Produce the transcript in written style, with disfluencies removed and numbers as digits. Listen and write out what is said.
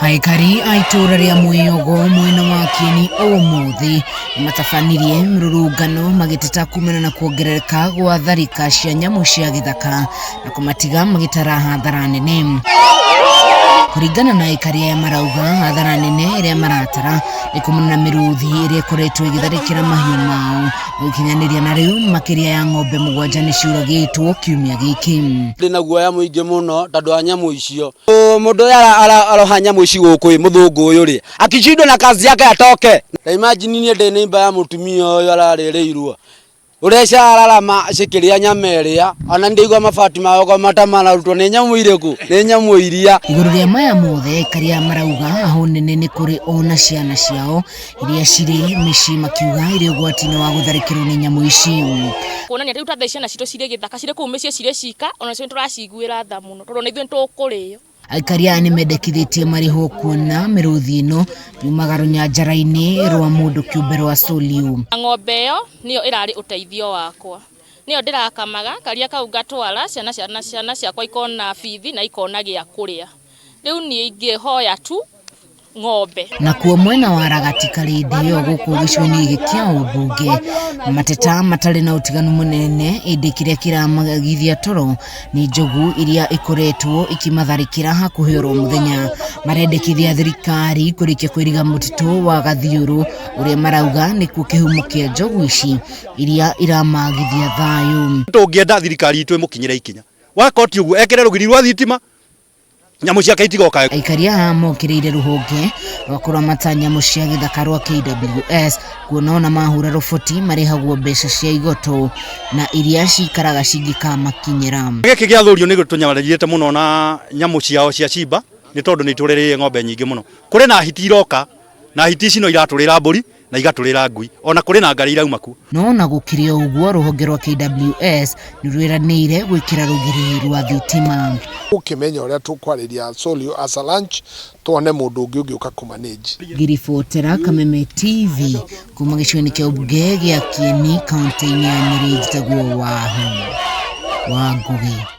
Aikari a itũũra rĩa Mwĩyogo mwena wa Kieni ũmũthĩ nĩmatabanirie mĩrũrũngano magĩteta kumana na kuongerereka gwa tharĩka cia nyamũ cia gĩthaka na kũmatiga magĩtara hathara nene. Kũringana na aikari aya marauga hathara nene ĩrĩa maratara nĩ kumana na mĩrũthi ĩrĩa ĩkoretwo ĩgĩtharĩkĩra mahiũ mao gũkinyanĩria na rĩu makĩria ya ng'ombe mũgwanja nĩciũragĩtwo kiumia gĩkĩ. Ndĩna guoya mũingĩ mũno tondũ wa nyamũ icio. Mũndũ ũrĩa aroha nyamũ ici gũkũ ĩ mũthũngũ ũyũ rĩ, akishindwa na kazi yake atoke. Ta imagine niĩ ndĩ neighbor ya mũtumia ũyũ ararĩrĩirwo ũrĩa cirararama cikĩrĩa nyama ĩrĩa, ona ndĩigua mabati mao mata mararutwo nĩ nyamũ irĩkũ? Nĩ nyamũ iria. Igũrũ rĩa maya mothe aikari aya marauga aho nene nĩ kũrĩ ona ciana ciao iria cirĩ mĩciĩ makiuga irĩ ũgwati-inĩ wa gũtharĩkĩrwo nĩ nyamũ ici. Kuonania rĩu ta thaa ciana citũ cirĩ gĩthaka cirĩ kũu mĩciĩ cirĩ cika onacio nĩ tũraciguĩra tha mũno tondũ ona ithuĩ nĩ tũkũrĩo. Aikari aya nĩmendekithĩtie marĩhwo kuona mĩrũthi ĩno yumaga rũnyanjara-inĩ rwa mũndũ kĩũmbe rwa Soliu. Ng'ombe ĩyo nĩyo ĩrarĩ ũteithio wakwa, nĩyo ndĩrakamaga karia kau ngatwara ciana ciana ciana ciakwa ikona bithi na ikona gĩa kũrĩa. Rĩu niĩ ingĩhoya tu ng'ombe. Nakuo mwena wa Ragati Karĩndĩ ĩyo gũkũ gĩcigo-inĩ gĩkĩ kĩa ũmbunge mateta matarĩ na ũtiganu mũnene ĩndĩ kĩrĩa kĩramagithia toro nĩ njogu iria ikoretwo ikimatharĩkĩra hakuhĩ oro mũthenya. Marendekithia thirikari kũrĩkia kwĩriga mũtitũ wa Gathiũrũ ũrĩa marauga nĩkuo kĩhumo kĩa njogu ici iria iramagithia thayũ. Tũngĩenda thirikari itũ ĩmũkinyĩre ikinya wakoti ũguo ekĩre rũgiri rwa thitima nyamũ ciake itigoka. Aikari aya mokĩrĩire rũhonge rwa kũramata nyamũ cia gĩthaka rwa KWS kuona ona mahũra rũboti marĩhagwo mbeca cia igoto na iria cikaraga cingĩkamakinyĩra. Gĩkĩ gĩathũrio nĩ tũnyamarĩrĩte mũno na nyamũ ciao cia cimba nĩ tondũ nĩ itũrĩrĩire ng'ombe nyingĩ mũno. Kũrĩ na hiti iroka na hiti ici no iratũrĩra mbũri na igatũrĩra ngui ona kũrĩ na ngari irauma kuo. No ona gũkĩrĩ o ũguo rũhonge rwa KWS nĩ rwĩranĩire gwĩkĩra rũgiri rwa thitima. Ũkĩmenya ũrĩa tũkwarĩria Solio as a lunch tuone mũndũ ũngĩ ũngĩũka kũ manage. Ngĩribotera Kameme TV kuma gĩcigo-inĩ kĩa ũmbunge gĩa Kieni kaunti-inĩ ya Nyĩrĩ njĩtagwo Wahu wa Ngũgĩ.